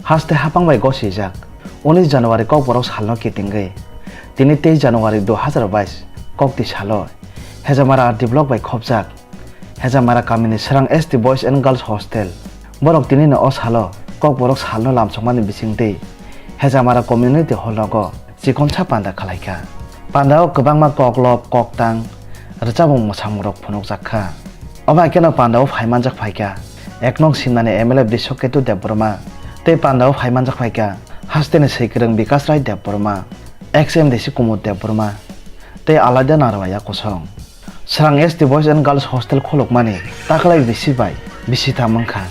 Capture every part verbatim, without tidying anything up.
Haste hapang bai gosijak, unis January Kokborok salno kitingwi, tini teis January dui hazar bais kokti salo Hejamara R D block bai khopjak. Hejamara kamini Srang S T Boys and Girls Hostel. Borok tinino o salo Kokborok salno lamsokmani bisingtwi Hejamara Community Hall nogo chikonsa panda khalaikha. Pandao kwbangma koklop, koktang, rwchapmung mwsamungrok phunukjak kha. Obo hai kheno pandao phai manjak phaikha ek nong Simnani M L A Brishoketu Debbarma tei pandao phai manjak phaikha hasteni swikwrwng Bikas Rai Debbarma, ex M D C Kumud Debbarma tei Alaida Narwaya Kosong. Srang S T Boys and Girls Hostel khulukmani taklai bisi bai bisi tam wngkha.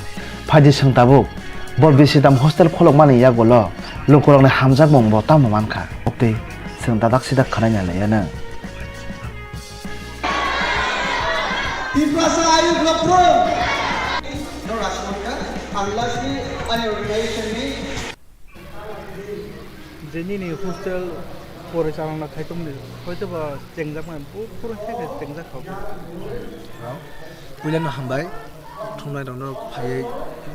Phaidi chwng tabuk bo bisi tam hostel khulukmani yagulo lukurokni hamjakmung bo tamo mankha. Oktwi chwng dadak sidak khwnaina laiya nw. Tiprasa Ayuk Loprong. No Rashmika, ang last ni ani organization ni. Je nini hostel pore chalangna khai tongni, hoito ba chengjak man, pu-, pura khe khe chengjak kha. Puila no hambai, thumnai rok no phaiwi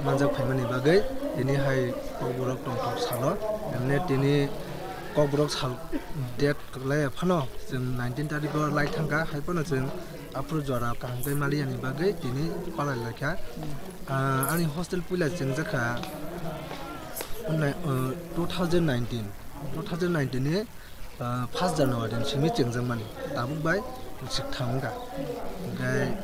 manjak phaimani bagwi, tini hai kokborok tongthok salo, emne tini kokborok sal date kwlai phano chwng nineteen tarikh o lai thangkha, hai phano chwng aphuru jora kaham khe maliya ni bagwi tini palai laikha. Ah, ani hostel puila chengjak kha, unai-, uh, two thousand nineteen, two thousand nineteen ni, uh, first January ni simi chengjakmani, tabuk bai siktham wngkha. Hwnkhe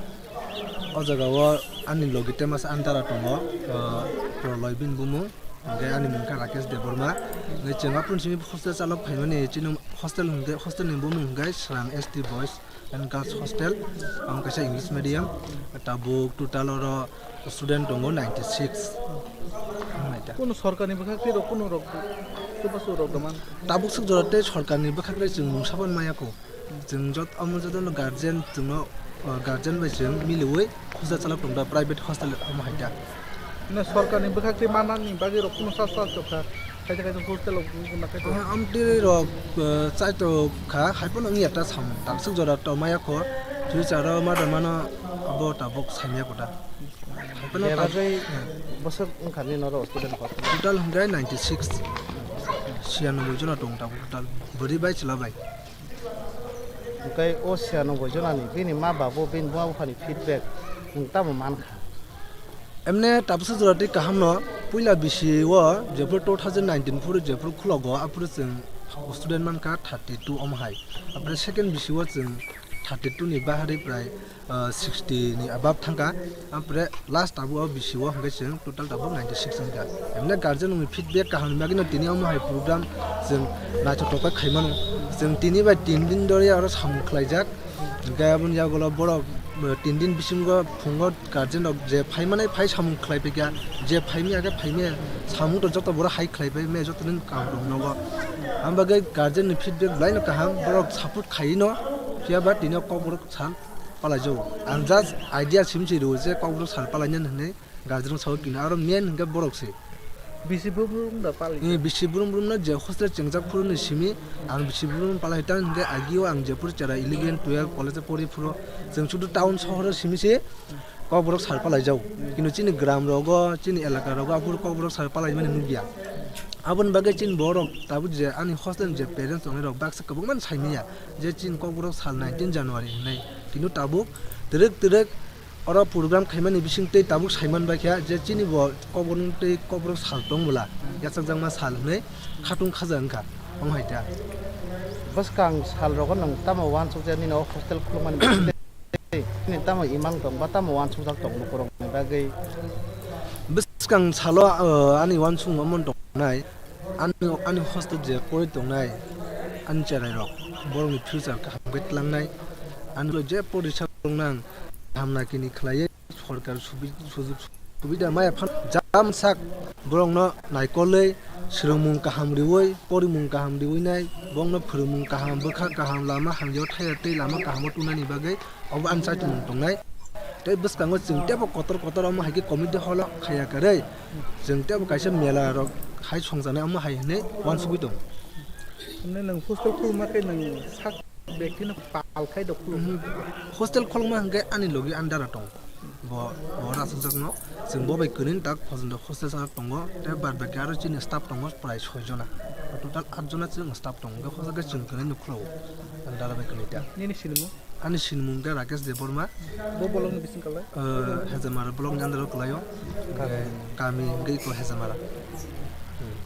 o jaga o ani logi tema sa ani dara tongo, uh, Proloy bini bumung, hwnkhe ani mung kha Rakesh Debbarma. Hwnkhe chwng aphuru simi hostel chalok phaimani, chini hostel hwnkhe, hostel ni bumung hwnkhe Srang S T Boys and Girls Hostel, ang kaisa English medium, tabuk total oro student tongo ninety six. Ang naita. Kuno sorkarni bwkhak tei rok kuno rok chubachu rok dama? Tabuk swk jora tei sorkarni bwkhak tei chwng mungsa ban maya kho. Chwng jot-, omo jotono guardian chwngno, uh, guardian bai chwng miliwi khosa chalok tongda private hostel omo hai da. Na sorkarni bwkhak tei manani bagwi rok kuno sa sa chokha. Khaisa khaisa hostel o guna khaisa. Ah, amtwi rok, eh, chaito kha, hai phano wngya ta samung. Takswk jora tongmaya kho, future o ma tongmano abo tabuk saimaya kho ta. Hai phano Bebagwi bwswk wngkha nini oro student hostel? Total hwnkhe ninety six, siyanoboi jona tong tabuk total. Bwrwi bai chwla bai. Hwnkhe o siyanoboi jonani bini ma babo, bini buma buphani feedback nwng tamo mankha? Emne tabuksa jora tei kaham no, puila bisi o jephuru two thousand nineteen phuru jephuru khulogo, aphuru chwng student mankha thirty two omo hai. Apre second bisi o chwng thirty two ni bahari prai, ah, sixty ni above thangkha. Apre last abo o bisi o hwnkhe chwng total tabuk ninety six wngkha. Emne guardian ni feedback kaham ni bagwi no tini omo hai program chwng naithotok khe khaimano. Chwng tini bai tin din dori oro samung khlaijak. Hwnkhe aboni yagulo borok, eh, tin din bisingo phungo guardian rok je phaimani phai samung khlai paikha, je phaimya khe phaimya, samung to joto borok hai khlai paimya, joto ni kaham rok nogo. Ang bagwi guardian ni feedback belai no kaham, borok support khai no, phiya ba tini o kokborok sal palai jago. Ang just idea sim si rw je kokborok sal palai nani hinwi guardian rok sao kini, aro main hwnkhe borok se. Bisi brum brum da pali. Eh, bisi brum brum no je hostel chengjak phuru ni simi, ang bisi brum brum palai tang hwnkhe agio ang jephuru chera eleven, twelve college o pori phuru chwng sudu town sohor o simi se kokborok sal palai jago. Kintu chini gram rogo, chini elaka rogo aphuru kokborok sal palai mani nukya. Aboni bagwi chini borok tabuk je ani hostel ni je parents tongnai rok baksa kwbangma saimanya je chini kokborok sal nineteen January hinwi. Kintu tabuk twrwk twrwk oro program khaimani bising tei tabuk saiman baikha je chini bo kokborok tei kokborok sal tong bwla yachakjakma sal hinwi khatung khaja wngkha omo hai ta. Bwskang sal rogo nwng tamo uansukjak nini o hostel khulukmani bising tei nini tamo imang tong ba tamo uansukjak tong lukurokni bagwi? Bwskang salo, uh, ani uansukma omo tongnai. Ani, ani hostel je pori tongnai, ani cherai rok, borokni future kaham khe tlangnai, ani je porisa tongnang, kaham nakini khlaiwi sorkar subi-, sujug subida maya phan jam sak borokno naikolwi swrwngmung kaham riwi, porimung kaham riwi nai, borokno phwrwngmung kaham, bwkha kaham, lama hamya thaiya tei lama kaham o tunani bagwi Obo ani chaitumung tongnai. Tei bwskango chwng teibo kotor kotor omo hai khe community hall o khaiya kwrwi. Chwng teibo kaisa mela rok hai songjaknai omo hai hinwi uansugwi tongo. Hwnwi nwng hostel khuluma khe nwng sak bekti no pal khai do khulum? Mhm. Hostel khuluma hwnkhe ani logi under o tongo. Bo, bo oro achukjakno chwng bo bai kwnwi tak phojondo hostel sajak tongo, tei bad baki aro chini staff tongo prai soi jona. Total at jona chwng staff tongo, hwnkhe hostel khe chwng kwnwi nukhlao. Ang dara bai kwnwi tak. Nini sinimung? Ani sinimung khe Rakesh Debbarma. Bo bolongni bising kalai? Eh, Hejamara bolongni under o kwlaio. Kami? Kami hwnkhe iko Hejamara. Hmm.